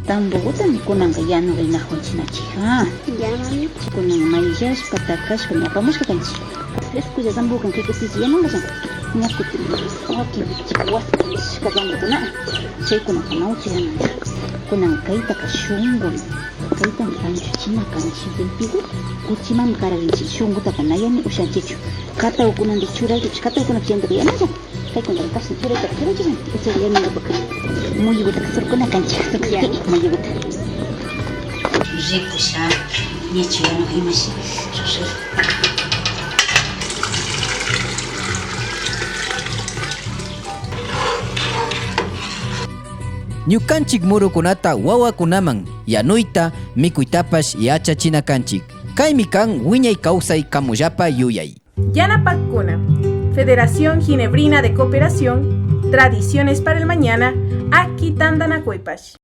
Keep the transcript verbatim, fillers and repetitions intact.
Tamboguta kunanka yanurinakunchik nachi, ha. Ya, mami. Kunan mayllashpa, takashpa, ña apamushka kanchik. Frescolla tambogu kan, kay kutinlla yanunlla kan. Ña kutin wakin waskishka tamboguna, chaykunaka na uchayananlla. Kunan kaytaka shungun, kaytami panchuchina kanchik, rimpigu kuchimami kararinchik, shungutaka na yani ushanchikchu. Katagukunandi churaykupish, katagukunapish yantaka yanalla. Kaykunata kashna churayta churanchik, icha yanungapak muyuguta kasurkuna kanchik, ya, muyuguta. Rikusha, ñachu yanuk imashi. Ñukanchik murukunata wawakunaman yanuyta, mikuytapash yachachina kanchik. Kaymi kan wiñay kawsay kamullapa yuyay. Yanapakkuna, Federación Ginebrina de Cooperación, Tradiciones para el Mañana, Aki Tandanakuypash.